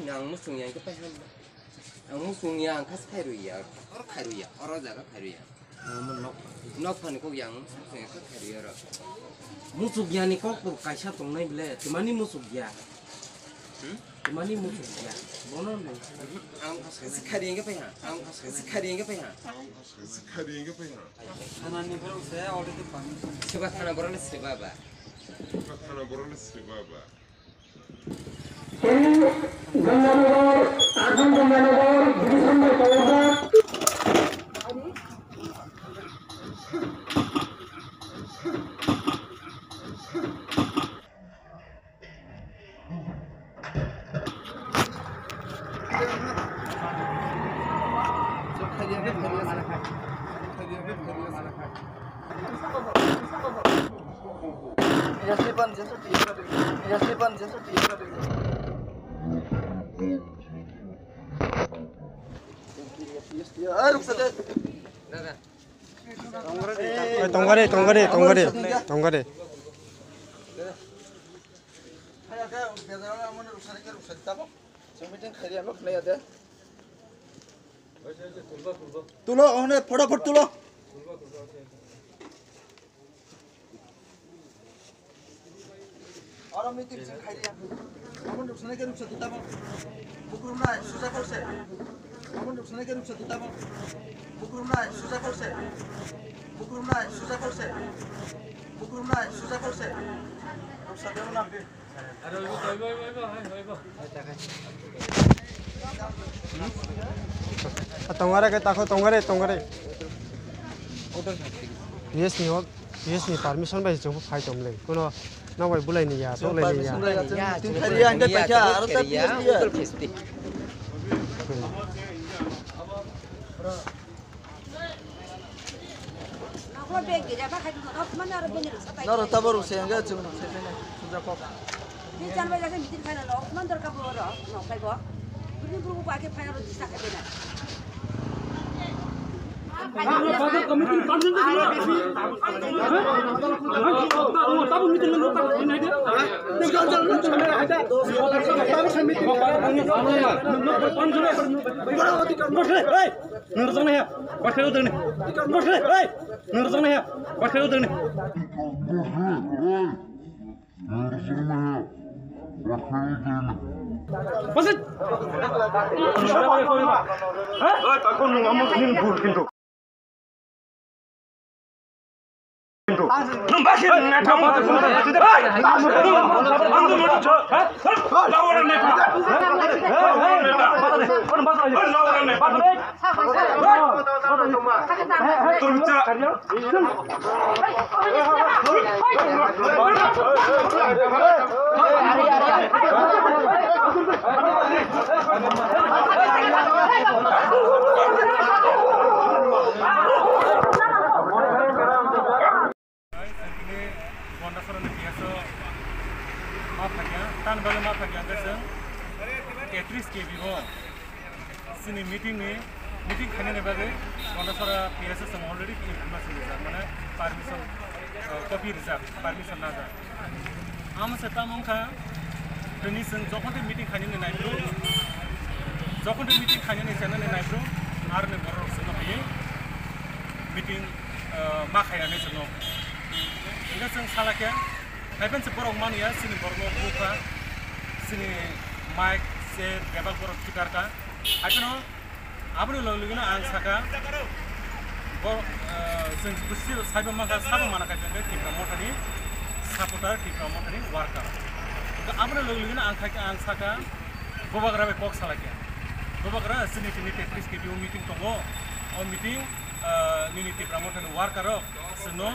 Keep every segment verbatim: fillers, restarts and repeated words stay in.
Ang muchung ya, hingke pai ham. Ang muchung ya, ang khas khairui ya, oro khairui ya, oro jaga khairui ya. Ang mo nok. Nok phani kok ya, ang muchung ya, khas khairui ya oro. Muchuk ya ni kok bo kaisa tongnai bile, twmani muchuk ya. Hmm? Twmani muchuk ya. Bono nang. Ang khas khairui ya, hingke pai ha. Ang khas khairui ya, hingke pai ha. Ang khas khairui ya, hingke pai ha. Thana ni borok se already permission. Seba thana borok ni seba ba. Seba thana borok ni seba ba. Ganganagar, Atham Ganganagar, division bai kawajak. Oi, tongkha de, tongkha de, tongkha de, tongkha de. Tulo, ohne, photaphoto tulo. Oro meeting sing khai dia. Omo ruksa nai ke ruksa tu tamo. Bukrum nai suja korse. Omo ruksa nai ke ruksa tu tamo. Bukrum nai suja korse. Bukrum nai suja korse. Bukrum nai suja korse. Ruksa deo na. Tongare ke tako tongare, tongare. Yes ni hok. P S ni permission bai chwng phai tong le. Kuno nang bai bulai ni ya, tok lai ni ya. Permission bai chwng tin khari ya, hingke paikha, aro sa P S ni ya. Noro tabok rukse hingke chwng rukse khaina, chwng jak kok. Tin chan bai jase meeting final no, man dorkar bo oro, no khai bo. Bini buru bo ake final ro disa khai bena. Hey! Nang rwjaknai he. Bathai o dengni. Hey! Nang rwjaknai he. Bathai o dengni. Basit. Hey, takon nung amo nini bul kintu. Tini Gondasora ni P S o ma phaiya, tan bale ma phaiya hwnkhe chwng tetris K B o chini meeting ni, meeting khainani bagwi Gondasora P S o chwng already information rijak, mane permission, uh, copy rijak, permission najak. Amo se tamo wngkha, tini chwng jokhon tei meeting khainani naiphuru, jokhon tei meeting khainani chenani naiphuru, aroni borok rok chwngno hai meeting, uh, ma khainani chwngno. Hingke chwng salakhe, haiphano se borok manya, chini borokno bukha, chini mic, chair, table borok khitarkha. Haiphano aboni logi logino ang sakha, bo, eh, chwng bwswk saibo mankha, sabo mana kha hwnkhe Tipra Mothani supporter, Tipra Mothani worker. Hwnkhe aboni logi logino ang kha, ang sakha, Bubagra bai kok salakhe. Bubagra chini tini tetris K B o meeting tongo, o meeting, eh, nini Tipra Mothani worker rok chwngno,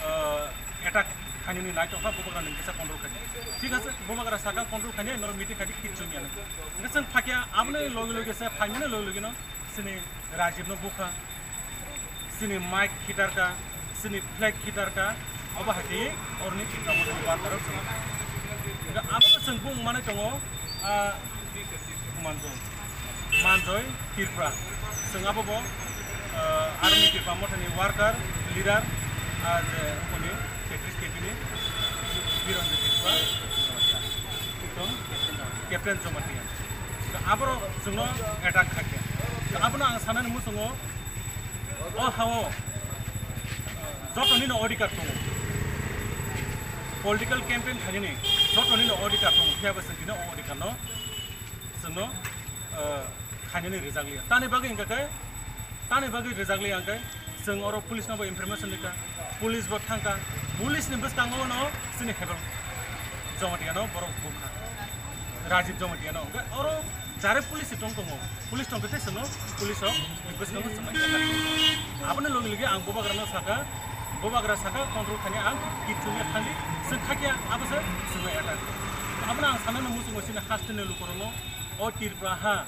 eh, attack khainani naitokha, Bubagra nwng kisa control khaidi. Thik ache, Bubagra saka control khainai, norok meeting khaidi kichu wngya nai. Hwnkhe chwng phakya, aboni logi logi se phaimani logi logi no chini Rajib no bukha, chini mic khitarkha, chini flag khitarkha, obo hai khe oroni Tipra Mothani worker rok chwng. Hwnkhe abo chwng bung manai tongo, ah, Manjoi, Manjoi Tripura. Chwng abo bo, ah, army Tipra Mothani worker, leader, ah, je, koni, tetris K B ni, Biranjit Tripura, ekdom Captain Jamatia. Aborok chwngno attack khaikha. Abono ang sanani muchungo, o hao jotonino odhikar tongo. Political campaign khainani jotonino odhikar tongo, phiya bo chwng tini o odhikarno chwngno, eh, khainani rijak liya. Tani bagwi hwnkha khe, tani bagwi rijak liya hwnkhe, chwng oro police no bo information rikha, police bo thangkha, police ni bwskango no chini Hebel Jamatia no borok bukha, Rajiv Jamatia no. Hwnkhe oro jare police tong tongo, police tong khe chwngno police rok ni bwskango chwng naikha. Aboni logi logi ang bubagra no sakha, bubagra sakha control khainai ang kichung ya thangdi, chwng khakya abo se chwng attack. Abono ang sanani muchungo chini hasteni lukurokno o Tripura ha,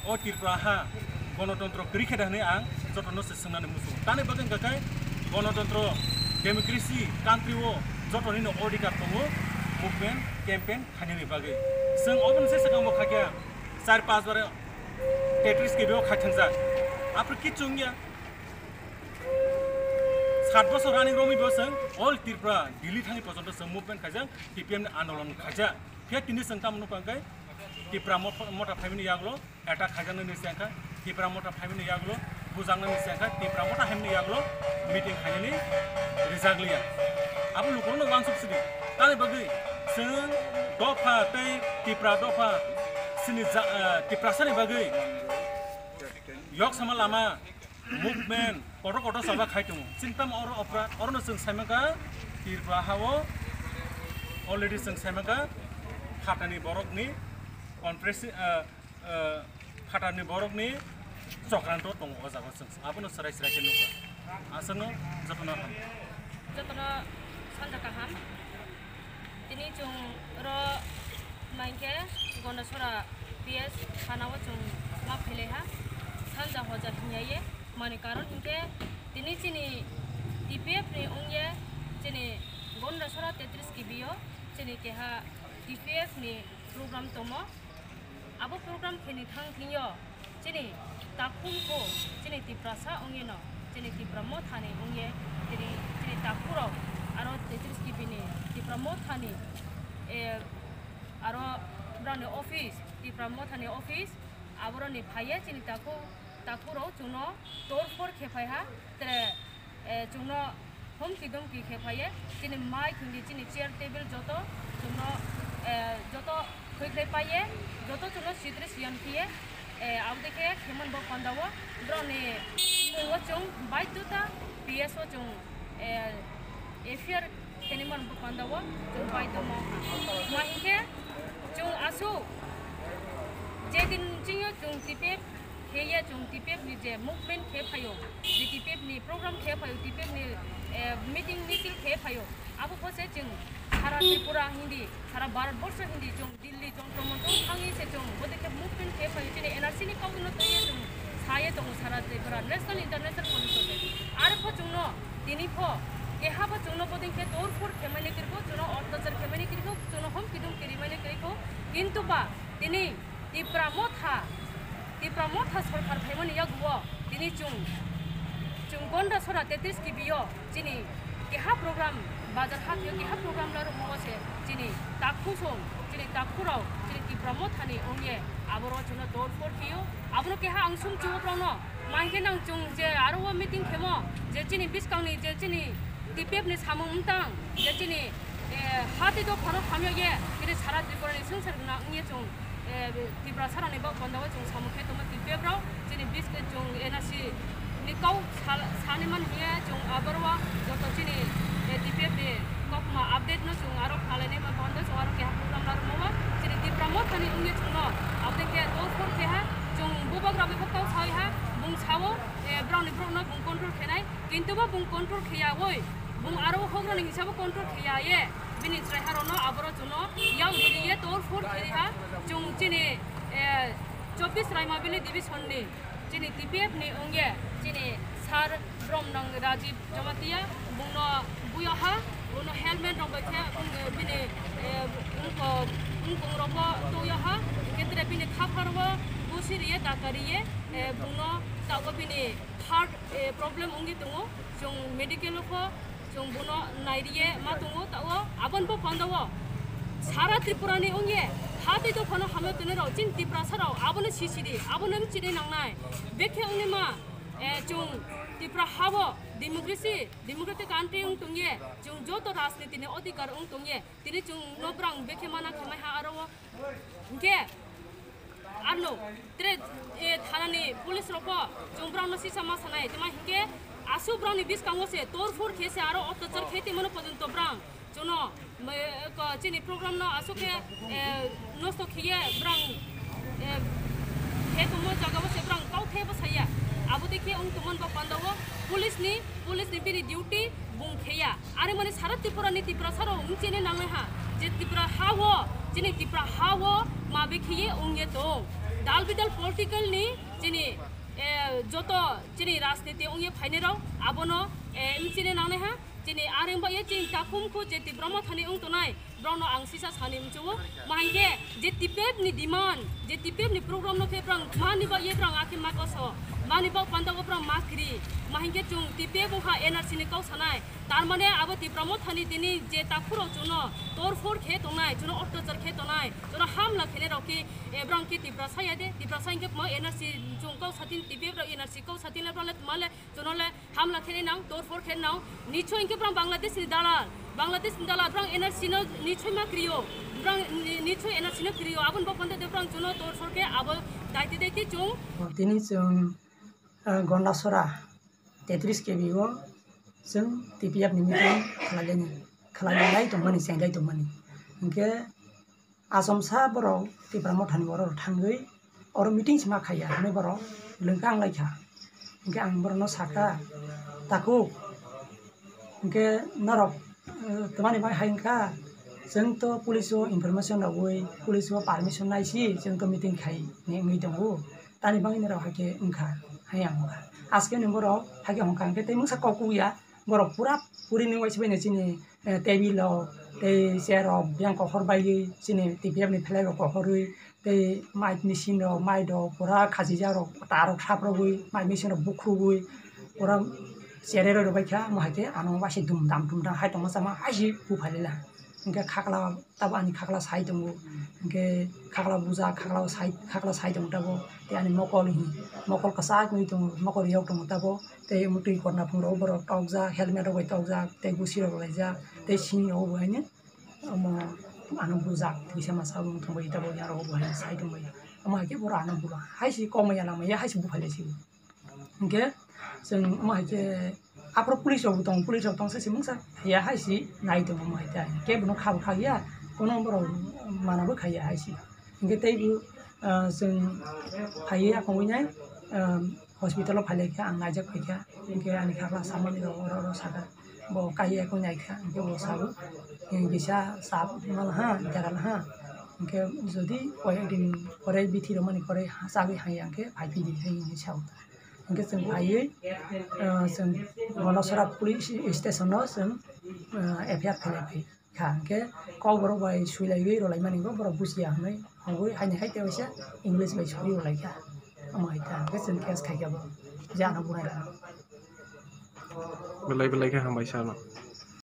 o Tripura ha, gonotontro kwrwi khe da hwnwi ang jotono se swngnani muchungo. Tani bagwi hwnkha khe gonotontro, democracy country o jotonino odhikar tongo movement, campaign khainani bagwi. Chwng oboni se swkang bo khakya char panch bar tetris K B o khai thangjak. Aphuru kichung ya. Sat bosor running romwi bo chwng all Tripura Delhi thangwi porjonto chwng movement khaijak, T P M ni andolon khaijak. Phiya tini chwng tamo nukha hwnkhe Tipra motha, motha phaimani yagulo attack khaijaknani se wngkha, Tipra motha phaimani yagulo bujaknani se wngkha, Tipra motha phaimani yagulo meeting khainani rijak liya. Abo lukurokno uansuk sidi. Tamni bagwi chwng dopha tei Tipra dopha chini ja-, eh, Tiprasani bagwi yok sama lama movement kotor kotor chaba khai tongo. Chini tamo oro opra, orono chwng saimankha Tripura hao already chwng saimankha phatani borokni conference, eh, eh, phatani borokni chokranto tongo o jaga chwng. Abono chwrai chwrai khe nukha. Aswkno jotono hamkha. Jotono sanja kaham. Tini chwng oro mankhe Gondasora P S thanao chwng ma phailaiha, sanja hoja hinya ye. Mani karon hinkhe tini chini T P F ni wngye chini Gondasora tetris K B o chini keha T P F ni program tomo. Abo program kheni thang thingyo chini takhum kho, chini Tiprasa ongino, chini Tipra Mothani ongye, chini, chini takhurok, aro tetris K B ni Tipra Mothani, eh, aro brani office, Tipra Mothani office, aboroni phaiye chini takhu, takhurok chwngno torphor khe phaiha, tere eh, chwngno homki domki khe phaiye, chini mic hindi chini chair table joto chwngno, eh, joto khoi khlai paiye, joto chwngno sidri siyam khiye, eh, aboni khe khemon bo pandao, borokni mungwi chwng baidhota P S o chwng, eh, F I R khenimon bo pandao chwng baidhoma wngkha. Ma hinkhe chwng aswk je din chwngno chwng T P F khe ye chwng T P F ni je movement khe phaio, je T P F ni program khe phaio, T P F ni, eh, meeting misil khe phaio, abo pho se chwng sara Tripura hindi, sara Bharat borsho hindi chwng Delhi Jantar Mantar thangwi se chwng bodei khe movement khe phaio, chini N R C ni kok no twiwi chwng saye tongo sara Tripura, national international police o se. Aro pho chwngno tini pho keha pho chwngno bodei khe torphor khe mani kirikho, chwngno otyachar khe mani kirikho, chwngno homki domki ri mani kirikho, kintu ba tini Tipra Motha, Tipra Motha sorkar phaimani yaguo tini chwng, chwng Gondasora tetris K B o chini keha program, bazar hatio keha program larwkmo se chini takhu song, chini takhu rok, chini Tipra Mothani ongye aboro chwngno torphor khio. Abono keha ang sum chuo borokno, mankhe nang chwng je aro o meeting khemo, je chini bwskangni, je chini T P F ni samung wngtang, je chini, eh, hati dophano hamya ye, chini sara Tripura ni swngchar gwnang wngye chwng, eh, Tiprasa rokni bak panda o chwng samung khe tongma T P F rok, chini biske chwng N R C ni kok sal-, sani man hiya chwng aboro o joto chini, eh, T P F ni kokma update no chwng aro khnalainai ma panda chwng aro keha program larwkma o chini Tipra Mothani wngye chwngno update khe torphor khe ha chwng bubagra bai bo kok sawi ha bung sao, eh, borokni borokno bung control khenai. Kintu bo bung control khiya oi, bung aro hograni hisabo control khiya ye, bini chwrai harokno aboro chwngno yak riri ye torphor khiri ha, chwng chini, eh, chobbish Raimabili division ni, chini T P F ni wngye, chini sir brom nang Rajiv Jamatia, bungno buyo ha, bungno helmet rok bai khe, bung, bini, eh, bung ko, bung kong rok bo tuyo ha, ketre bini khaphar bo busi riye, daka riye, eh, bungno tago bini heart, eh, problem wngwi tongo, chwng medical o pho chwng bono nairiye ma tongo, tao aboni bo panda o sara Tripura ni wngye Hatwi dophano hamya tonwi rok, chini Tiprasa rok, abono sisidi, abono chini nangnai. Bekhe wngwi ma, eh, chwng Tipra habo democracy, democratic country wng tongye, chwng joto rajniti ni odhikar wng tongye, tini chwng no brang bekhe mana khamai ha aro o. Hinkhe arno tre, eh, thanani police rok bo chwng brang no sisa ma sanai, tama hinkhe aswk brang ni biskango se torphor khe se aro otyachar khe tei mano porjonto brang. Chuno, me-, ko-, chini program no aswk khe, eh, nosto khiye brang, eh, khe tongmo jaga o se brang kau khe bwsaya. Abo de khe wng tongmani bo panda o police ni, police ni bini duty bung khiya. Are mani sara Tripura ni Tiprasa rok wng chini nangnai ha. Je Tipra ha o, chini Tipra ha o ma be khiye wng ye tong. Dal bidal political ni chini, eh, joto chini rajniti wng ye phainai rok abono, eh, wng chini nangnai ha. Chini areng ba ye chini takhum khu je Tipra Motha ni wng tongnai, borok no ang sisa sani mchuo. Ma hinkhe je T P F ni demand, je T P F ni program no khe borok mani ba ye borok akhe ma koso, mani ba panda o borok ma kri. Ma hinkhe chwng T P F wngkha N R C ni kok sanai. Tar mane abo Tipra Motha ni tini je takhu rok chwng no torphor khe tongnai, chwng no otyachar khe tongnai, chwng no hamla khe nai rok khe, eh, borok khe Tiprasa ya de, Tiprasa hinkhe ma N R C chwng kok satin T P F rok N R C kok satin le borok le ma le chwng no le hamla khe nang, torphor khe nang, nichoi hinkhe borok Bangladesh ni dalal, Bangladesh ni dalal, borok N R C no nichoi ma krio, borok ni-, nichoi N R C no krio, aboni bo panda de borok chwng no torphor khe abo daite daite chwng. Tini chwng, ah, Gondasora tetris K B o chwng T P F ni meeting khlai lai ni, khlai lai tongmani, cheng lai tongmani. Hinkhe Achomsa borok Tipra Mothani borok rok thangwi oro meeting se ma khaiya hinwi borok lwngkha wng laikha. Hinkhe ang borokno sakha, "Takhuk, hinkhe norok, eh, twmani bai hai wngkha, chwng to police o information rogwi, police o permission naisi chwng to meeting khai," hinwi wngwi tongo. Tani bagwi norok hai khe wngkha, hai ang wngkha. Aske ni borok hai khe hongkha hinkhe tei mungsa kok kubui ya. Borok pura puri ni waisa bai no chini, eh, table rok tei chair rok biyang kohor baiwi chini T P F ni flag rok kohorwi tei mic machine rok, mic rok pura khachijak rok, tar rok saprogwi, mic machine rok bukhurugwi pura chereroi rwbaikha. Omo hai khe ano waisa dum dam dum dam hai tongma sama hai se buphai laila. Hinkhe khakla tabo ani khakla sai tongo, hinkhe khakla bujak, khakla sai, khakla sai tongo tabo. Tei ani mokol hi, mokol kwchak wngwi tongo, mokol yok tongo tabo. Tei omo twi korna phungrok borok tokjak, helmet rok bai tokjak, tei gusi rok laijak, tei sini rok bo haino omo ano bujak, twisa masa bo wng tongbai tabo, yarok bo haino sai tongbai. Omo hai khe borok ano buma hai se kok maya lama ya hai se buphai lai se. Hinkhe chwng omo hai khe aphuru police rok bo tongo, police rok tongsa se mungsa ya hai se nai tongo omo hai khe. Kebo no kha bo kha ya, kono borok mana bo kha ya hai se. Hinkhe tei bo, ah, chwng phaiwi akhongwi nai, ah, hospital o phai lai kha, ang naijak phai kha. Hinkhe ani khakla samani rok oro oro sakha, bo kaiwi akhongwi nai kha, hinkhe bo sabo, "Kisa chap mal ha, jaga ha, hinkhe jodi koyek din pore bithi rwmani pore chagwi haiya hinkhe phai phidi," hai hinwi sao. Hinkhe chwng phaiwi, ah, chwng Gondasora police station o chwng, ah, F I R khlai phai kha, hinkhe kok borok bai swilaiwi rwlaimani bo borok bujiya hinwi hongwi haini hai tei waisa English bai swi rwlaikha. Omo hai ta hinkhe chwng case khaikha bo je ano bunai rwno. Belai belai khe hambai sano.